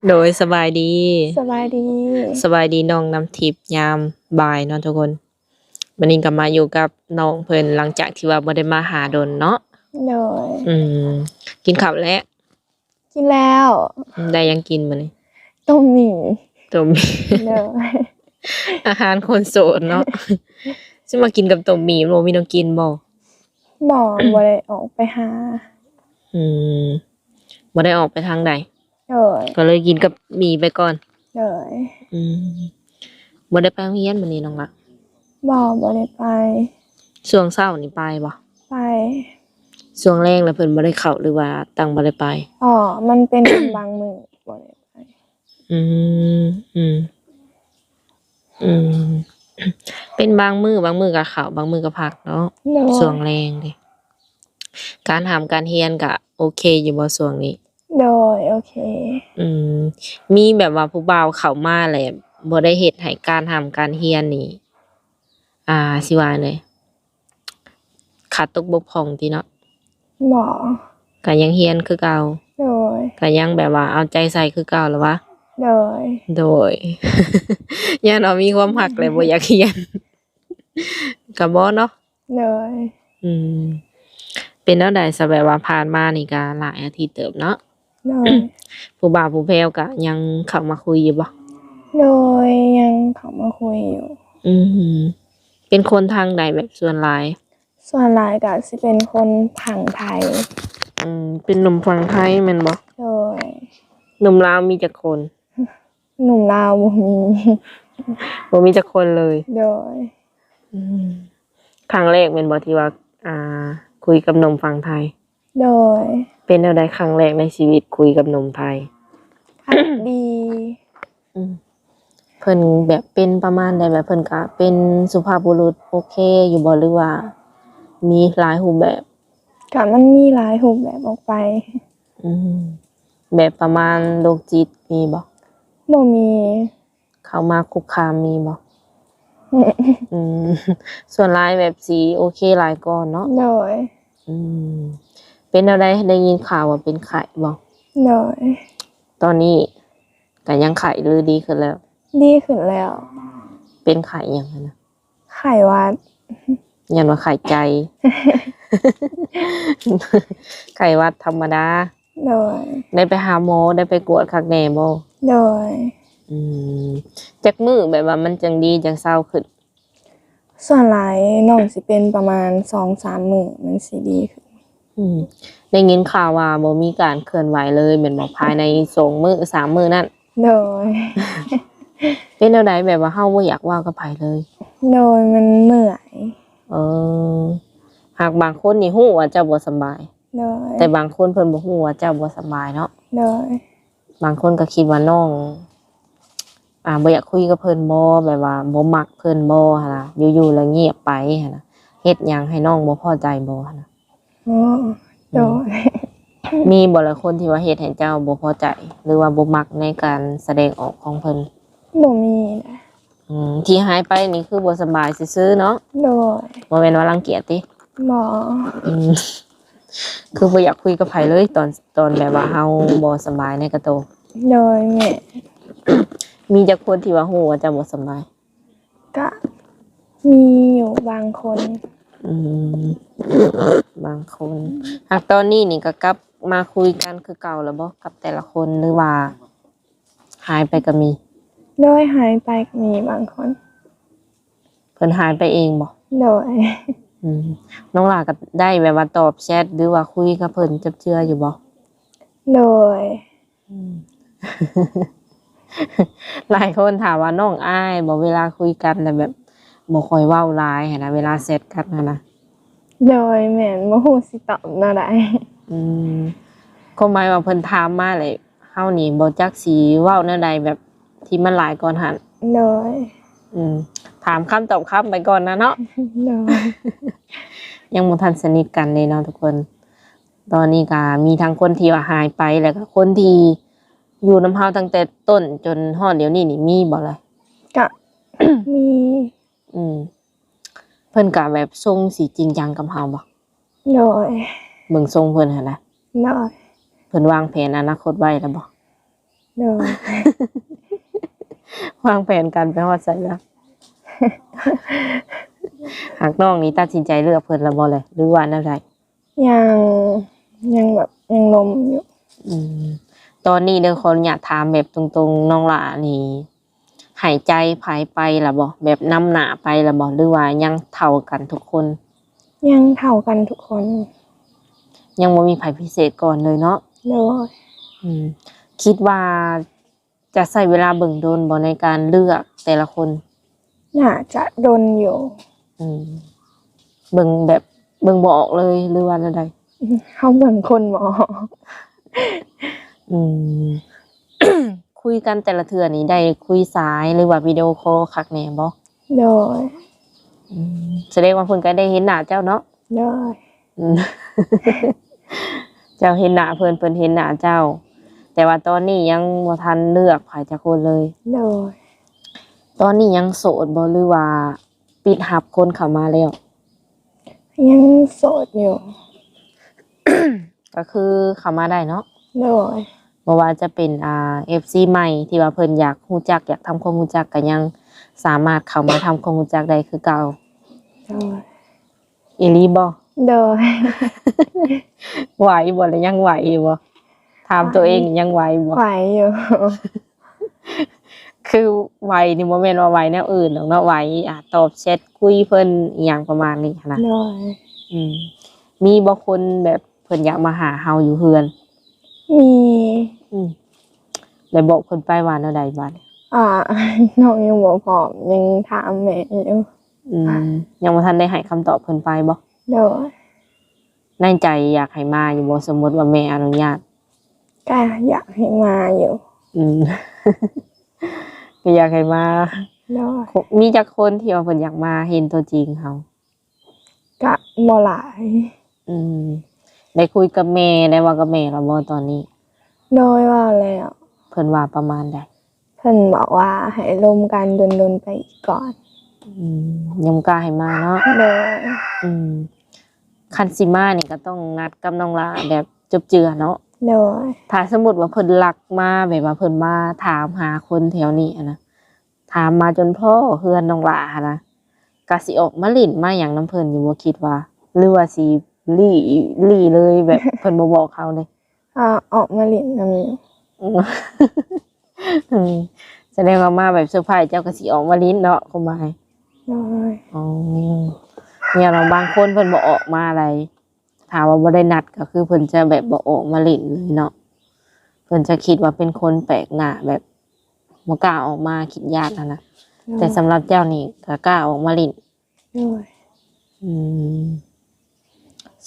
ໂດຍ ສະບາຍດີ ສະບາຍດີ ສະບາຍດີນ້ອງນ້ຳທິບຍາມບ່າຍເນາະທຸກຄົນ. ມື້ນີ້ກໍມາຢູ່ກັບນ້ອງເພິ່ນ ຫຼັງຈາກທີ່ວ່າບໍ່ໄດ້ມາຫາດົນເນາະ. ໂດຍ ອືມ ກິນເຂົ້າແລ້ວ? ກິນແລ້ວ. ໄດ້ຫຍັງກິນມື້ນີ້? ຕົ້ມໝີ່. ຕົ້ມໝີ່ ໂດຍ ອາຫານຄົນໂສດເນາະ. ຊິມາກິນກັບຕົ້ມໝີ່ ບໍ່ມີແນວກິນບໍ່? ບໍ່ ບໍ່ໄດ້ອອກໄປຫາ. ອືມ ບໍ່ໄດ້ອອກໄປທາງໃດ? ໂດຍ ກໍເລີຍກິນກັບໝີ່ໄປກ່ອນ. ໂດຍ ອືມ ບໍ່ໄດ້ໄປໂຮງຮຽນມື້ນີ້ນ້ອງລະ? ບໍ່ ບໍ່ໄດ້ໄປ. ຊ່ວງເຊົ້ານີ້ໄປບໍ່? ໄປ. ຊ່ວງແລງລະເພິ່ນບໍ່ໄດ້ເຂົ້າ ຫຼືວ່າຕັ້ງບໍ່ໄດ້ໄປ? ອໍ ມັນເປັນບາງມື້ບໍ່ໄດ້ໄປ. ອືມ ອືມ ອືມ ເປັນບາງມື້ ບາງມື້ກໍເຂົ້າ ບາງມື້ກໍພັກເນາະ. ໂດຍ ຊ່ວງແລງເດ ການຮ່ຳການຮຽນກໍໂອເຄຢູ່ບໍ່ຊ່ວງນີ້? ໂດຍ ໂອເຄ. ອືມ ມີແບບວ່າຜູ້ບ່າວເຂົ້າມາແລ້ວບໍ່ໄດ້ເຮັດໃຫ້ການຮ່ຳການຮຽນນີ້ ອ່າ ຊິວ່າແນວໃດ ຂາດຕົກບົກຜ່ອງຕິເນາະ? ບໍ່ ກະຍັງຮຽນຄືເກົ່າ. ໂດຍ ກະຍັງແບບວ່າເອົາໃຈໃສ່ຄືເກົ່າລະວະ? ໂດຍ ໂດຍ ຢ້ານວ່າມີຄວາມຮັກແລ້ວບໍ່ຢາກຮຽນ ກະບໍ່ເນາະ. ໂດຍ ອືມ ເປັນແນວໃດຊະ ແບບວ່າຜ່ານມານີ້ກະຫຼາຍອາທິດເຕີບເນາະ? ໂດຍ ຜູ້ບ່າວຜູ້ແພ້ວກະຍັງເຂົ້າມາຄຸຍຢູ່ບໍ່? ໂດຍ ຍັງເຂົ້າມາຄຸຍຢູ່. ອືມ ເປັນຄົນທາງໃດແບບສ່ວນຫຼາຍ? ສ່ວນຫຼາຍກະຊິເປັນຄົນຝັ່ງໄທ. ອືມ ເປັນໜຸ່ມຝັ່ງໄທແມ່ນບໍ່? ໂດຍ ໜຸ່ມລາວມີຈັກຄົນ? ໜຸ່ມລາວບໍ່ມີ ບໍ່ມີຈັກຄົນເລີຍ. ໂດຍ ອືມ ຄັ້ງແລກແມ່ນບໍ່ທີ່ວ່າ ອ່າ ຄຸຍກັບໜຸ່ມຝັ່ງໄທ? ໂດຍ ເປັນແນວໃດຄັ້ງແລກໃນຊີວິດຄຸຍກັບໜຸ່ມໄທ? ພັກດີ. ອືມ ເພິ່ນແບບເປັນປະມານໃດ ແບບເພິ່ນກະເປັນສຸພາບບຸລຸດໂອເຄຢູ່ບໍ່ ຫຼືວ່າມີຫຼາຍຮູບແບບ? ກະມັນມີຫຼາຍຮູບແບບອອກໄປ. ອືມ ແບບປະມານໂລກຈິດມີບໍ່? ບໍ່ມີ. ເຂົ້າມາຄຸກຄາມມີບໍ່? ອືມ ສ່ວນຫຼາຍແບບຊິໂອເຄຫຼາຍກ່ອນເນາະ? ໂດຍ ອືມ ເປັນແນວໃດ ໄດ້ຍິນຂ່າວວ່າເປັນໄຂ້ບໍ່? ໂດຍ ຕອນນີ້ກະຍັງໄຂ້ ຫຼືດີຂຶ້ນແລ້ວ? ດີຂຶ້ນແລ້ວ. ເປັນໄຂ້ຫຍັງຫັ້ນນະ? ໄຂ້ຫວັດ. ຢ້ານວ່າໄຂ້ໃຈ. ໄຂ້ຫວັດທຳມະດາ. ໂດຍ ໄດ້ໄປຫາໝໍ ໄດ້ໄປກວດຄັກແນ່ບໍ່? ໂດຍ ອືມ ຈັກມື້ແບບວ່າມັນຈັ່ງດີ ຈັ່ງເຊົາຂຶ້ນ? ສ່ວນຫຼາຍນ້ອງຊິເປັນປະມານສອງສາມມື້ມັນຊິດີຂຶ້ນ. ອືມ ໄດ້ຍິນຂ່າວວ່າບໍ່ມີການເຄື່ອນໄຫວເລີຍແມ່ນບໍ່? ພາຍໃນສອງມື້ສາມມື້ນັ້ນ. ໂດຍ ເປັນແນວໃດ ແບບວ່າເຮົາບໍ່ຢາກເວົ້າກັບໃຜເລີຍ? ໂດຍ ມັນເມື່ອຍ. ເອີ ຫາກບາງຄົນນີ້ຮູ້ວ່າເຈົ້າບໍ່ສະບາຍ. ໂດຍ ແຕ່ບາງຄົນເພິ່ນບໍ່ຮູ້ວ່າເຈົ້າບໍ່ສະບາຍເນາະ. ໂດຍ ບາງຄົນກໍຄິດວ່ານ້ອງ ອ່າ ບໍ່ຢາກຄຸຍກັບເພິ່ນບໍ ແບບວ່າບໍ່ມັກເພິ່ນບໍຫັ້ນນະ ຢູ່ໆແລ້ວງຽບໄປຫັ້ນນະ ເຮັດຫຍັງໃຫ້ນ້ອງບໍ່ພໍໃຈບໍຫັ້ນນະ? ອໍ ໂດຍ ອືມ ມີບໍ່ລະຄົນທີ່ວ່າເຮັດໃຫ້ເຈົ້າບໍ່ພໍໃຈ ຫຼືວ່າບໍ່ມັກໃນການສະແດງອອກຂອງເພິ່ນ? ບໍ່ມີນະ. ອືມ ທີ່ຫາຍໄປນີ້ຄືບໍ່ສະບາຍຊື່ໆເນາະ? ໂດຍ ບໍ່ແມ່ນວ່າລັງກຽດຕິ? ບໍ່. ອືມ ຄືບໍ່ຢາກຄຸຍກັບໃຜເລີຍ ຕອນ ຕອນແບບວ່າເຮົາບໍ່ສະບາຍໃນກະໂຕ? ໂດຍ ແມ່ນ. ມີຈັກຄົນທີ່ວ່າຮູ້ວ່າເຈົ້າບໍ່ສະບາຍ? ກະມີຢູ່ບາງຄົນ. ອືມ ບາງຄົນ. ຫາກຕອນນີ້ນີ້ກະກັບມາຄຸຍກັນຄືເກົ່າແລ້ວບໍ ກັບແຕ່ລະຄົນ ຫຼືວ່າຫາຍໄປກະມີ? ໂດຍ ຫາຍໄປກະມີບາງຄົນ. ເພິ່ນຫາຍໄປເອງບໍ? ໂດຍ. ອືມ ນ້ອງຫຼ້າກະໄດ້ແບບວ່າຕອບແຊັດ ຫຼືວ່າຄຸຍກັບເພິ່ນຈັບເຈືອຢູ່ບໍ? ໂດຍ. ອືມ ຫຼາຍຄົນຖາມວ່ານ້ອງອາຍບໍ ເວລາຄຸຍກັນນະ ແບບບໍ່ຄ່ອຍເວົ້າຫຼາຍຫັ້ນນະ ເວລາແຊັດກັນຫັ້ນນະ? ໂດຍ ແມ່ນ ບໍ່ຮູ້ຊິຕອບແນວໃດ. ອືມ ຄວາມໝາຍວ່າເພິ່ນຖາມມາແລ້ວ ເຮົານີ້ບໍ່ຈັກຊິເວົ້າແນວໃດ ແບບທີ່ມັນຫຼາຍກ່ອນຫັ້ນ. ໂດຍ. ອືມ ຖາມຄຳຕອບຄຳໄປກ່ອນນະເນາະ. ໂດຍ. ຍັງບໍ່ທັນສະໜິດກັນເດ້ເນາະທຸກຄົນ. ຕອນນີ້ກະມີທັງຄົນທີ່ວ່າຫາຍໄປ ແລ້ວກະຄົນທີ່ຢູ່ນຳເຮົາຕັ້ງແຕ່ຕົ້ນຈົນຮອດດຽວນີ້ນີ້ ມີບໍ່ລະ? ກະມີ. ອືມ ເພິ່ນກະແບບຊົງຊິຈິງຈັງກັບເຮົາບໍ່? ໂດຍ. ເບິ່ງຊົງເພິ່ນຫັ້ນນະ. ໂດຍ. ເພິ່ນວາງແຜນອະນາຄົດໄວ້ແລ້ວບໍ່? ໂດຍ ວາງແຜນການໄປຮອດໃສແລ້ວ? ຫາກນ້ອງນີ້ຕັດສິນໃຈເລືອກເພິ່ນແລ້ວບໍ່ແລະ ຫຼືວ່າແນວໃດ? ຍັງ ຍັງແບບ ຍັງລົມຢູ່. ອືມ ຕອນນີ້ເດີ ຂໍອະນຸຍາດຖາມແບບຕົງໆ ນ້ອງຫຼ້ານີ້ໃຫ້ໃຈໃຜໄປແລ້ວບໍ່? ແບບນຳໜ້າໄປແລ້ວບໍ່ ຫຼືວ່າຍັງເທົ່າກັນທຸກຄົນ? ຍັງເທົ່າກັນທຸກຄົນ. ຍັງບໍ່ມີໃຜພິເສດກ່ອນເລີຍເນາະ? ໂດຍ. ອືມ ຄິດວ່າຈະໃຊ້ເວລາເບິ່ງດົນບໍ່ໃນການເລືອກແຕ່ລະຄົນ? ໜ້າຈະດົນຢູ່. ອືມ ເບິ່ງແບບ ເບິ່ງບໍ່ອອກເລີຍ ຫຼືວ່າແນວໃດ? ເຮົາເບິ່ງຄົນບໍ່ອອກ. ອືມ ຄຸຍກັນແຕ່ລະເທື່ອນີ້ໄດ້ຄຸຍສາຍ ຫຼືວ່າວິດີໂອຄໍຄັກແນ່ບໍ່? ໂດຍ. ອືມ ສະແດງວ່າເພິ່ນກໍໄດ້ເຫັນໜ້າເຈົ້າເນາະ? ໂດຍ. ອືມ ເຈົ້າເຫັນໜ້າເພິ່ນ ເພິ່ນເຫັນໜ້າເຈົ້າ ແຕ່ວ່າຕອນນີ້ຍັງບໍ່ທັນເລືອກໃຜຈັກຄົນເລີຍ? ໂດຍ. ຕອນນີ້ຍັງໂສດບໍ່ ຫຼືວ່າປິດຮັບຄົນເຂົ້າມາແລ້ວ? ຍັງໂສດຢູ່. ກໍຄືເຂົ້າມາໄດ້ເນາະ? ໂດຍ. ບໍ່ວ່າຈະເປັນ ອ່າ ເອັຟຊີໃໝ່ທີ່ວ່າເພິ່ນຢາກຮູ້ຈັກ ຢາກທຳຄວາມຮູ້ຈັກ ກໍຍັງສາມາດເຂົ້າມາທຳຄວາມຮູ້ຈັກໄດ້ຄືເກົ່າ. ໂດຍ. ອີ່ຫຼີບໍ່? ໂດຍ. ໄຫວຢູ່ບໍ່ ແລະຍັງໄຫວຢູ່ບໍ່? ຖາມຕົວເອງນີ້ຍັງໄຫວຢູ່ບໍ່? ໄຫວຢູ່. ຄືໄຫວນີ້ບໍ່ແມ່ນວ່າໄຫວແນວອື່ນດອກເນາະ ໄຫວ ອ່າ ຕອບແຊັດ ຄຸຍເພິ່ນ ອີ່ຫຍັງປະມານນີ້ຫັ້ນນະ. ໂດຍ. ອືມ ມີບໍ່ຄົນແບບເພິ່ນຢາກມາຫາເຮົາຢູ່ເຮືອນ? ມີ. ອືມ ແລ້ວບອກເພິ່ນໄປວ່າແນວໃດບາດນີ້? ອ່າ ນ້ອງຍັງບໍ່ພ້ອມ ຍັງຖາມແມ່ຢູ່. ອືມ ຍັງບໍ່ທັນໄດ້ໃຫ້ຄຳຕອບເພິ່ນໄປບໍ່? ໂດຍ. ໃນໃຈຢາກໃຫ້ມາຢູ່ບໍ່ ສົມມຸດວ່າແມ່ອະນຸຍາດ? ກະຢາກໃຫ້ມາຢູ່. ອືມ ກໍຢາກໃຫ້ມາ. ໂດຍ. ມີຈັກຄົນທີ່ວ່າເພິ່ນຢາກມາເຫັນຕົວຈິງເຮົາ? ກະບໍ່ຫຼາຍ. ອືມ ໄດ້ຄຸຍກັບແມ່ ໄດ້ເວົ້າກັບແມ່ແລ້ວບໍ່ຕອນນີ້? ໂດຍ ເວົ້າແລ້ວ. ເພິ່ນວ່າປະມານໃດ? ເພິ່ນບອກວ່າໃຫ້ລົມກັນດົນໆ ໄປອີກກ່ອນ. ອືມ ຍັງບໍ່ກ້າໃຫ້ມາເນາະ? ໂດຍ. ອືມ ຄັນຊິມານີ້ກໍຕ້ອງນັດກັບນ້ອງຫຼ້າແບບຈົບເຈືອເນາະ? ໂດຍ. ຖ້າສົມມຸດວ່າເພິ່ນລັກມາ ແບບວ່າເພິ່ນມາຖາມຫາຄົນແຖວນີ້ຫັ້ນນະ ຖາມມາຈົນພໍ້ເຮືອນນ້ອງຫຼ້າຫັ້ນນະ ກະຊິອອກມາຫຼິ້ນມາຫຍັງນຳເພິ່ນຢູ່ບໍ່ ຄິດວ່າ ຫຼືວ່າຊິຫຼີ້ ຫຼີ້ເລີຍ ແບບເພິ່ນບໍ່ບອກເຮົາເດ້? ອາ ອອກມາຫຼິ້ນນຳຢູ່. ອືມ ສະແດງວ່າມາແບບເຊີໄພຣສ໌ ເຈົ້າກໍຊິອອກມາຫຼິ້ນເນາະ ຄວາມໝາຍ. ໂດຍ. ອໍ ແນວລາວບາງຄົນເພິ່ນບໍ່ອອກມາໃດ ຖ້າວ່າບໍ່ໄດ້ນັດ ກໍຄືເພິ່ນຈະແບບບໍ່ອອກມາຫຼິ້ນເລີຍເນາະ ເພິ່ນຈະຄິດວ່າເປັນຄົນແປກໜ້າ ແບບບໍ່ກ້າອອກມາ ຄິດຢ້ານຫັ້ນນະ. ໂດຍ. ແຕ່ສຳລັບເຈົ້ານີ້ກໍກ້າອອກມາຫຼິ້ນ. ໂດຍ. ອືມ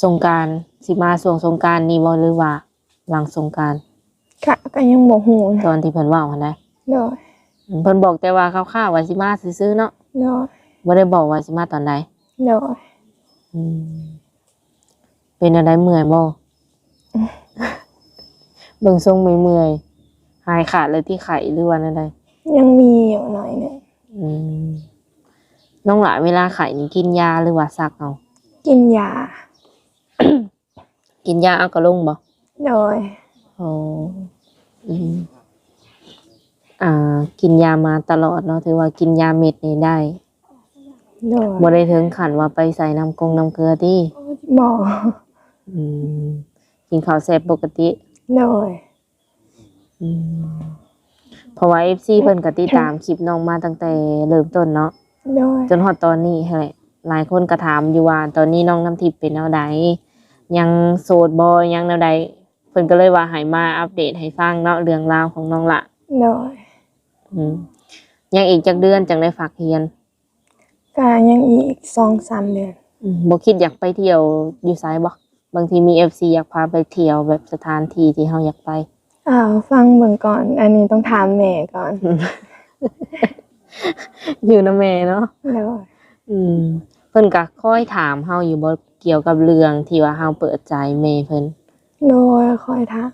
ສົງການ ຊິມາຊ່ວງສົງການນີ້ບໍ່ ຫຼືວ່າຫຼັງສົງການ? ກະ ກະຍັງບໍ່ຮູ້ນະ ຕອນທີ່ເພິ່ນເວົ້າຫັ້ນນະ. ໂດຍ. ເພິ່ນບອກແຕ່ວ່າຄ່າວໆວ່າຊິມາຊື່ໆເນາະ? ໂດຍ. ບໍ່ໄດ້ບອກວ່າຊິມາຕອນໃດ? ໂດຍ. ອືມ ເປັນແນວໃດ ເມື່ອຍບໍ່? ເບິ່ງຊົງເມື່ອຍໆ ຫາຍຂາດແລ້ວຕິ ໄຂ້ ຫຼືວ່າແນວໃດ? ຍັງມີຢູ່ໜ້ອຍໜຶ່ງ. ອືມ ນ້ອງຫຼ້າເວລາໄຂ້ນີ້ກິນຢາ ຫຼືວ່າຊັກເອົາ? ກິນຢາ. ກິນຢາເອົາກະລົງບໍ່? ໂດຍ. ອໍ ອືມ ອ່າ ກິນຢາມາຕະຫຼອດເນາະ ຖືວ່າກິນຢາເມັດນີ້ໄດ້. ໂດຍ. ບໍ່ໄດ້ເຖິງຂັ້ນວ່າໄປໃສ່ນ້ຳກົງນ້ຳເກືອຕິ? ບໍ່. ອືມ ກິນເຂົ້າແຊບປົກກະຕິ? ໂດຍ. ອືມ ເພາະວ່າເອັຟຊີເພິ່ນກໍຕິດຕາມຄລິບນ້ອງມາຕັ້ງແຕ່ເລີ່ມຕົ້ນເນາະ. ໂດຍ. ຈົນຮອດຕອນນີ້ຫັ້ນແຫຼະ ຫຼາຍຄົນກໍຖາມຢູ່ວ່າ ຕອນນີ້ນ້ອງນ້ຳທິບເປັນແນວໃດ ຍັງໂສດບໍ່ ຍັງແນວໃດ ເພິ່ນກໍເລີຍວ່າໃຫ້ມາອັບເດດໃຫ້ຟັງເນາະ ເລື່ອງລາວຂອງນ້ອງຫຼ້າ. ໂດຍ. ອືມ ຍັງອີກຈັກເດືອນຈັ່ງໄດ້ພັກຮຽນ? ກະຍັງອີກສອງສາມເດືອນ. ອືມ ບໍ່ຄິດຢາກໄປທ່ຽວຢູ່ໃສບໍ່? ບາງທີມີເອັຟຊີຢາກພາໄປທ່ຽວແບບສະຖານທີ່ທີ່ເຮົາຢາກໄປ. ອ່າ ຟັງເບິ່ງກ່ອນ ອັນນີ້ຕ້ອງຖາມແມ່ກ່ອນ. ຢູ່ນຳແມ່ເນາະ? ໂດຍ. ອືມ ເພິ່ນກະຄອຍຖາມເຮົາຢູ່ບໍ່ ກ່ຽວກັບເລື່ອງທີ່ວ່າເຮົາເປີດໃຈແມ່ເພິ່ນ? ໂດຍ ຄອຍຖາມ.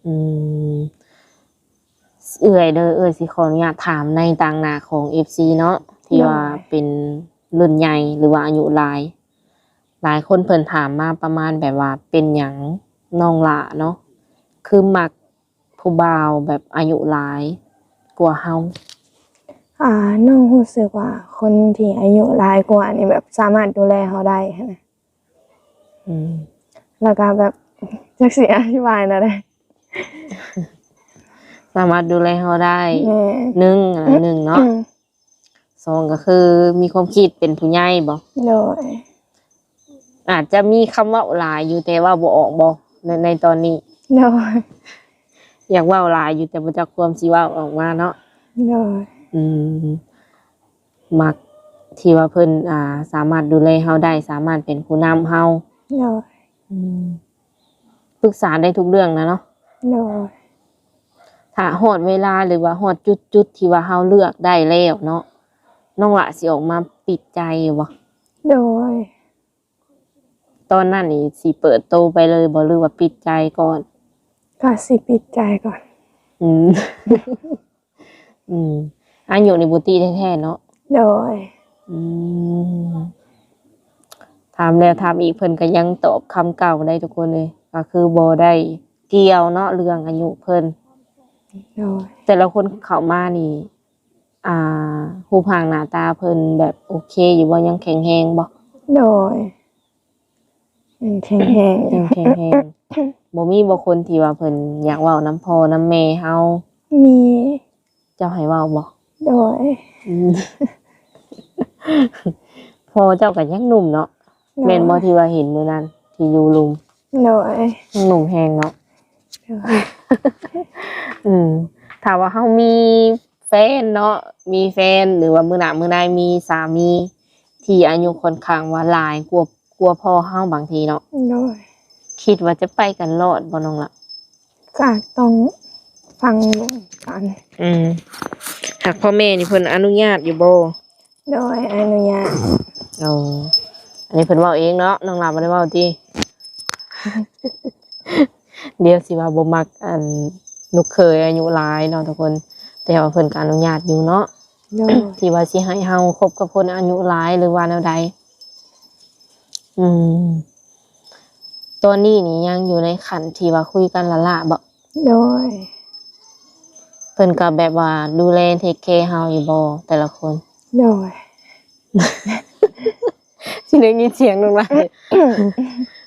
ອືມ ເອື້ອຍເດີ ເອື້ອຍຊິຂໍອະນຸຍາດຖາມໃນຕາງໜ້າຂອງເອັຟຊີເນາະ ທີ່ວ່າ ໂດຍ ເປັນລຸ້ນໃຫຍ່ ຫຼືວ່າອາຍຸຫຼາຍ ຫຼາຍຄົນເພິ່ນຖາມມາປະມານແບບວ່າ ເປັນຫຍັງນ້ອງຫຼ້າເນາະ ຄືມັກ ຜູ້ບ່າວແບບອາຍຸຫຼາຍກວ່າເຮົາ? ອ່າ ນ້ອງຮູ້ສຶກວ່າຄົນທີ່ອາຍຸຫຼາຍກວ່ານີ້ແບບສາມາດດູແລເຮົາໄດ້ຫັ້ນນະ. ອືມ ແລ້ວກໍແບບ ຈັກຊິອະທິບາຍແນວໃດ ສາມາດດູແລເຮົາໄດ້. ແມ່ນ ໜຶ່ງ ອັນໜຶ່ງເນາະ ສອງກໍຄືມີຄວາມຄິດເປັນຜູ້ໃຫຍ່ບໍ? ໂດຍ ອາດຈະມີຄຳເວົ້າຫຼາຍຢູ່ ແຕ່ເວົ້າບໍ່ອອກບໍ ໃນ ໃນຕອນນີ້? ໂດຍ ຢາກເວົ້າຫຼາຍຢູ່ ແຕ່ບໍ່ຈັກຄວາມຊິເວົ້າອອກມາເນາະ. ໂດຍ ອືມ ມັກທີ່ວ່າເພິ່ນ ອ່າ ສາມາດດູແລເຮົາໄດ້ ສາມາດເປັນຜູ້ນຳເຮົາ. ໂດຍ ອືມ ປຶກສາໄດ້ທຸກເລື່ອງນະເນາະ. ໂດຍ ຖ້າຮອດເວລາ ຫຼືວ່າຮອດຈຸດ ຈຸດທີ່ວ່າເຮົາເລືອກໄດ້ແລ້ວເນາະ ນ້ອງຫຼ້າຊິອອກມາປິດໃຈຢູ່ບໍ່? ໂດຍ ຕອນນັ້ນນີ້ຊິເປີດໂຕໄປເລີຍບໍ່ ຫຼືວ່າປິດໃຈກ່ອນ? ກໍຊິປິດໃຈກ່ອນ. ອືມ ອືມ ອາຍຸນີ້ບໍ່ຕິແທ້ໆເນາະ. ໂດຍ ອືມ ຖາມແລ້ວຖາມອີກ ເພິ່ນກໍຍັງຕອບຄຳເກົ່າໄດ້ທຸກຄົນເອີຍ ກໍຄືບໍ່ໄດ້ກ່ຽວເນາະເລື່ອງອາຍຸເພິ່ນ. ໂດຍ ແຕ່ລະຄົນເຂົ້າມານີ້ ອ່າ ຮູບຮ່າງໜ້າຕາເພິ່ນແບບໂອເຄຢູ່ບໍ່? ຍັງແຂງແຮງບໍ່? ໂດຍ ຍັງແຂງແຮງ ຍັງແຂງແຮງ. ບໍ່ມີບໍ່ຄົນທີ່ວ່າເພິ່ນຢາກເວົ້ານຳພໍ່ນຳແມ່ເຮົາ? ມີ. ເຈົ້າໃຫ້ເວົ້າບໍ່? ໂດຍ ອືມ ພໍ່ເຈົ້າກໍຍັງໜຸ່ມເນາະ. ໂດຍ ແມ່ນບໍ່ທີ່ວ່າເຫັນມື້ນັ້ນທີ່ຢູ່ລຸ່ມ? ໂດຍ ຍັງໜຸ່ມແຮງເນາະ. ໂດຍ ອືມ ຖ້າວ່າເຮົາມີແຟນເນາະ ມີແຟນ ຫຼືວ່າມື້ໜ້າມື້ໃນມີສາມີທີ່ອາຍຸຄ່ອນຂ້າງວ່າຫຼາຍກວ່າ ກວ່າພໍ່ເຮົາບາງທີເນາະ. ໂດຍ ຄິດວ່າຈະໄປກັນລອດບໍ່ນ້ອງລະ? ກໍຕ້ອງຟັງເບິ່ງກ່ອນ. ອືມ ຫາກພໍ່ແມ່ນີ້ເພິ່ນອະນຸຍາດຢູ່ບໍ່? ໂດຍ ອະນຸຍາດ. ອໍ ອັນນີ້ເພິ່ນເວົ້າເອງເນາະ ນ້ອງລະບໍ່ໄດ້ເວົ້າຕິ? ດຽວຊິວ່າບໍ່ມັກ ອັນ ລູກເຂີຍອາຍຸຫຼາຍເນາະທຸກຄົນ ແຕ່ວ່າເພິ່ນກໍອະນຸຍາດຢູ່ເນາະ. ໂດຍ ທີ່ວ່າຊິໃຫ້ເຮົາຄົບກັບຄົນອາຍຸຫຼາຍ ຫຼືວ່າແນວໃດ? ອືມ ຕອນນີ້ນີ້ຍັງຢູ່ໃນຂັ້ນທີ່ວ່າຄຸຍກັນລ້າໆບໍ? ໂດຍ ເພິ່ນກໍແບບວ່າດູແລເທກແຄເຮົາຢູ່ບໍ່ແຕ່ລະຄົນ? ໂດຍ ຊິໄດ້ຍິນສຽງນ້ອງລະ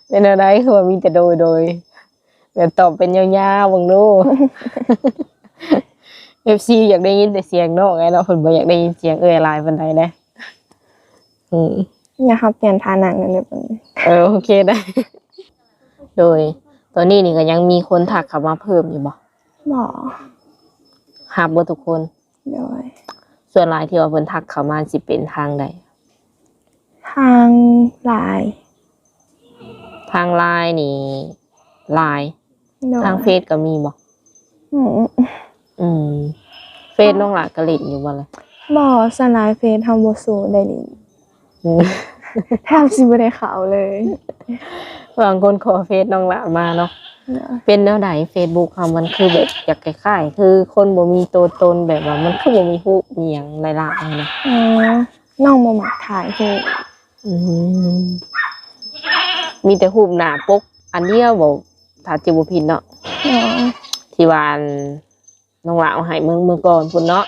ເປັນແນວໃດ ຄືວ່າມີແຕ່ໂດຍໆ ແບບຕອບເປັນຍາວໆເບິ່ງດູ. ເອັຟຊີ ຢາກໄດ້ຍິນແຕ່ສຽງນ້ອງແຫຼະເນາະ ເພິ່ນບໍ່ຢາກໄດ້ຍິນສຽງເອື້ອຍຫຼາຍປານໃດເດ້. ອືມ ດຽວເຮົາປ່ຽນທ່ານັ່ງກັນເດີ. ເອີ ໂອເຄ ໄດ້. ໂດຍ ຕອນນີ້ນີ້ກໍຍັງມີຄົນທັກເຂົ້າມາເພີ່ມຢູ່ບໍ່? ບໍ່. ຮັບເບິດທຸກຄົນ? ໂດຍ ສ່ວນຫຼາຍທີ່ວ່າເພິ່ນທັກເຂົ້າມາຊິເປັນທາງໃດ? ທາງລາຍ. ທາງລາຍນີ້ຫຼາຍ. ໂດຍ ທາງເຟສກໍມີບໍ່? ອືມ ອືມ ເຟສນ້ອງຫຼ້າກໍຫຼິ້ນຢູ່ບໍ່ລະ? ບໍ່ ສ່ວນຫຼາຍເຟສເຮົາບໍ່ສູ້ໄດ້ຫຼິ້ນ. ອືມ ແທບຊິບໍ່ໄດ້ເຂົ້າເລີຍ. ບາງຄົນຂໍເຟສນ້ອງຫຼ້າມາເນາະ. ໂດຍ ເປັນແນວໃດ ເຟສບຸກເຮົາມັນຄືແບບຢາກຄ້າຍໆ ຄືຄົນບໍ່ມີຕົວຕົນ ແບບວ່າມັນຄືບໍ່ມີຮູບມີຫຍັງຫຼາຍໆນະ? ອໍ ນ້ອງບໍ່ມັກຖ່າຍຮູບ. ອືມ ມີແຕ່ຮູບໜ້າປົກອັນດຽວບໍ່ ຖ້າຈຳບໍ່ຜິດເນາະ? ອໍ ທີ່ວ່າອັນ ນ້ອງຫຼ້າເອົາໃຫ້ເມື່ອ ເມື່ອກ່ອນພຸ້ນເນາະ.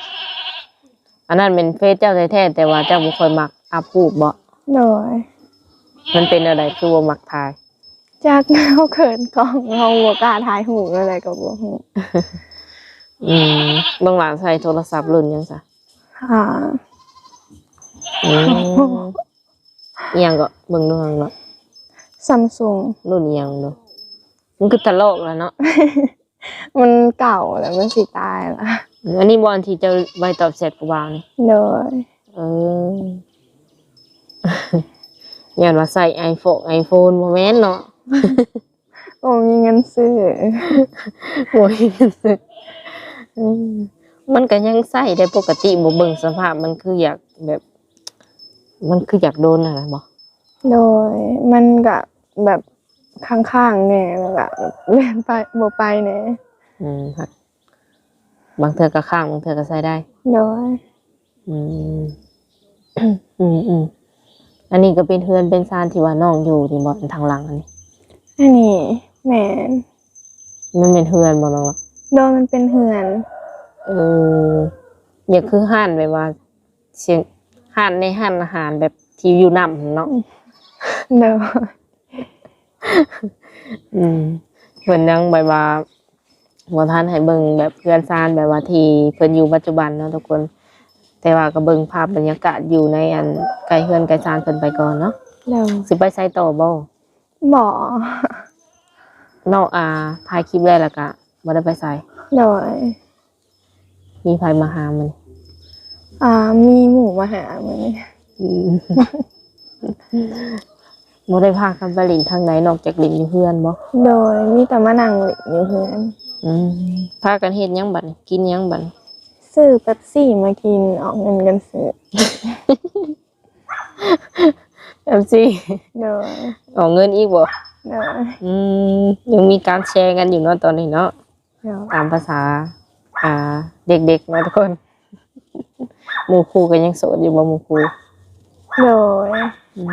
ອັນນັ້ນແມ່ນເຟສເຈົ້າແທ້ໆ ແຕ່ວ່າເຈົ້າບໍ່ຄ່ອຍມັກອັບຮູບບໍ? ໂດຍ ມັນເປັນແນວໃດຄືບໍ່ມັກຖ່າຍ? ຈັກ ເຮົາເຂີນກ້ອງ ເຮົາບໍ່ກ້າຖ່າຍຮູບແນວໃດກໍບໍ່ຮູ້. ອືມ ນ້ອງຫຼ້າໃຊ້ໂທລະສັບລຸ້ນຫຍັງຊະ? ຫາ ອືມ ອີ່ຫຍັງເກາະ? ເບິ່ງດູຫັ້ນເນາະ ຊຳຊຸງ ລຸ້ນອີ່ຫຍັງດູ? ມັນຄືຕະຫຼອກແລ້ວເນາະ. ມັນເກົ່າແລ້ວ ມັນຊິຕາຍລະ. ອັນນີ້ບໍ່ ອັນທີ່ເຈົ້າໄວ້ຕອບແຊັດຜູ້ບ່າວນີ້? ໂດຍ ເອີ ຢ້ານວ່າໃຊ້ໄອໂຟນ ໄອໂຟນ ບໍ່ແມ່ນເນາະ? ບໍ່ມີເງິນຊື້ ບໍ່ມີເງິນຊື້. ອືມ ມັນກໍຍັງໃຊ້ໄດ້ປົກກະຕິ ບໍ່ເບິ່ງສະພາບ ມັນຄືຢາກແບບ ມັນຄືຢາກດົນຫັ້ນນະບໍ? ໂດຍ ມັນກະແບບຄ້າງໆແດ່ ແລ້ວກະແລ່ນໄປ ບໍ່ໄປແດ່. ອືມ ບາງເທື່ອກະຄ້າງ ບາງເທື່ອກະໃຊ້ໄດ້. ໂດຍ ອືມ ອືມໆ ອັນນີ້ກະເປັນເຮືອນເປັນຊານທີ່ວ່ານ້ອງຢູ່ນີ້ບໍ ທາງຫຼັງອັນນີ້? ອັນນີ້ແມ່ນ. ມັນແມ່ນເຮືອນບໍນ້ອງ? ໂດຍ ມັນເປັນເຮືອນ. ເອີ ຢາກຄືຮ້ານແບບວ່າ ຊິ ຮ້ານໃນຮ້ານອາຫານແບບທີ່ຢູ່ນ້ຳຫັ້ນເນາະ. ໂດຍ ອືມ ເພິ່ນຍັງແບບວ່າບໍ່ທັນໃຫ້ເບິ່ງແບບເຮືອນຊານແບບວ່າທີ່ເພິ່ນຢູ່ປັດຈຸບັນເນາະທຸກຄົນ, ແຕ່ວ່າກໍເບິ່ງພາບບັນຍາກາດຢູ່ໃນອັນໃກ້ເຮືອນໃກ້ຊານເພິ່ນໄປກ່ອນເນາະ. ໂດຍ ຊິໄປໃສຕໍ່ບໍ່? ບໍ່ ເນາະ ອ່າ ຖ່າຍຄລິບແລ້ວ ແລ້ວກະບໍ່ໄດ້ໄປໃສ. ໂດຍ ມີໃຜມາຫາມື້ນີ້? ອ່າ ມີໝູ່ມາຫາມື້ນີ້. ອືມ ບໍ່ໄດ້ພາກັນໄປຫຼິ້ນທາງໃດນອກຈາກຫຼິ້ນຢູ່ເຮືອນບໍ່? ໂດຍ ມີແຕ່ມານັ່ງຫຼິ້ນຢູ່ເຮືອນ. ອືມ ພາກັນເຮັດຫຍັງບັດນີ້? ກິນຫຍັງບັດນີ້? ຊື້ເປັບຊີມາກິນ ອອກເງິນກັນຊື້. ເປັບຊີ ໂດຍ ອອກເງິນອີກບໍ່? ໂດຍ ອືມ ຍັງມີການແຊກັນຢູ່ເນາະຕອນນີ້ເນາະ. ໂດຍ ຕາມພາສາ ອ່າ ເດັກໆເນາະທຸກຄົນ. ໝູ່ຄູ່ກໍຍັງໂສດຢູ່ບໍ່ ໝູ່ຄູ່? ໂດຍ ອືມ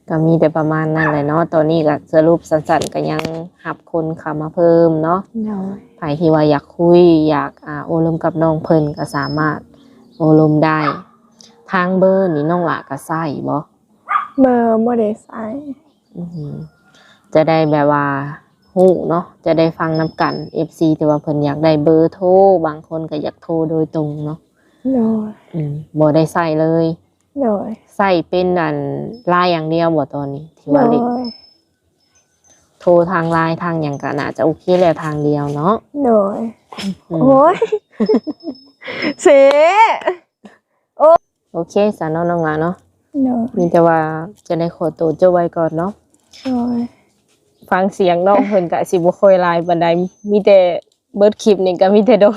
ກໍມີແຕ່ປະມານນັ້ນແຫຼະເນາະ. ຕອນນີ້ກໍສະຫຼຸບສັ້ນໆ ກໍຍັງຮັບຄົນເຂົ້າມາເພີ່ມເນາະ. ໂດຍ ໃຜທີ່ວ່າຢາກຄຸຍ ຢາກ ອ່າ ໂອ້ລົມກັບນ້ອງເພິ່ນ ກໍສາມາດໂອ້ລົມໄດ້. ທາງເບີນີ້ນ້ອງຫຼ້າກໍໃຊ້ບໍ່? ເບີບໍ່ໄດ້ໃຊ້. ອືມ ຈະໄດ້ແບບວ່າຮູ້ເນາະ ຈະໄດ້ຟັງນຳກັນ ເອັຟຊີ ທີ່ວ່າເພິ່ນຢາກໄດ້ເບີໂທ ບາງຄົນກໍຢາກໂທໂດຍຕົງເນາະ. ໂດຍ ອືມ ບໍ່ໄດ້ໃຊ້ເລີຍ. ໂດຍ ໃຊ້ເປັນອັນ LINE ຢ່າງດຽວບໍ່ຕອນນີ້ທີ່ວ່າຫຼິ້ນ? ໂດຍ ໂທທາງ LINE ທາງຫຍັງກໍໜ້າຈະໂອເຄແລ້ວທາງດຽວເນາະ. ໂດຍ ອືມ ໂອ້ຍ ເຊ ໂອ ໂອເຄຊະເນາະນ້ອງຫຼ້າເນາະ. ໂດຍ ມີແຕ່ວ່າຈະໄດ້ຂໍໂຕຈົບໄວ້ກ່ອນເນາະ. ໂດຍ ຟັງສຽງນ້ອງເພິ່ນກະຊິບໍ່ຄ່ອຍຫຼາຍປານໃດ ມີແຕ່ເບິດຄລິບນີ້ກະມີແຕ່ໂດຍ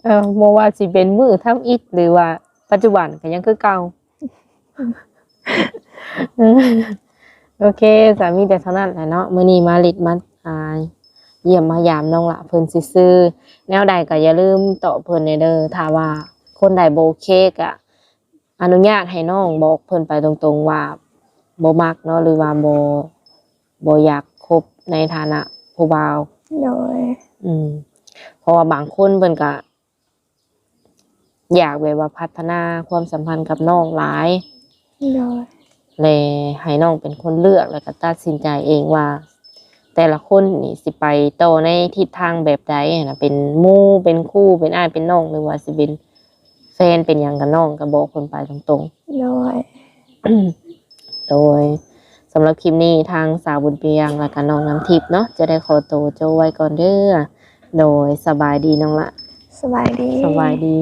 ເອີ ບໍ່ວ່າຊິເປັນມື້ທຳອິດ ຫຼືວ່າປັດຈຸບັນກະຍັງຄືເກົ່າ. ໂອເຄ ສາມີແຕ່ເທົ່ານັ້ນແຫຼະເນາະ. ມື້ນີ້ມາຫຼິ້ນມາ ອ່າ ຢ້ຽມມາຢາມນ້ອງຫຼ້າເພິ່ນຊື່ໆ ແນວໃດກໍຢ່າລືມຕອບເພິ່ນແດ່ເດີ. ຖ້າວ່າຄົນໃດບໍ່ໂອເຄ ກໍອະນຸຍາດໃຫ້ນ້ອງບອກເພິ່ນໄປຕົງໆວ່າບໍ່ມັກເນາະ ຫຼືວ່າບໍ່ ບໍ່ຢາກຄົບໃນຖານະຜູ້ບ່າວ. ໂດຍ ອືມ ເພາະວ່າບາງຄົນເພິ່ນກໍ ຢາກແບບວ່າພັດທະນາຄວາມສຳພັນກັບນ້ອງຫຼາຍ. ໂດຍ ແລະ ໃຫ້ນ້ອງເປັນຄົນເລືອກ ແລ້ວກໍຕັດສິນໃຈເອງວ່າ ແຕ່ລະຄົນນີ້ຊິໄປຕໍ່ໃນທິດທາງແບບໃດຫັ້ນນະ ເປັນໝູ່ ເປັນຄູ່ ເປັນອ້າຍ ເປັນນ້ອງ ຫຼືວ່າຊິເປັນແຟນ ເປັນຫຍັງກັບນ້ອງ ກໍບອກເພິ່ນໄປຕົງໆ. ໂດຍ ໂດຍ ສຳລັບຄລິບນີ້ທາງສາວບຸນປຽງ ແລ້ວກໍນ້ອງນ້ຳທິບເນາະ ຈະໄດ້ຂໍໂຕຈົບໄວ້ກ່ອນເດີ. ໂດຍ ສະບາຍດີນ້ອງຫຼ້າ. ສະບາຍດີ ສະບາຍດີ.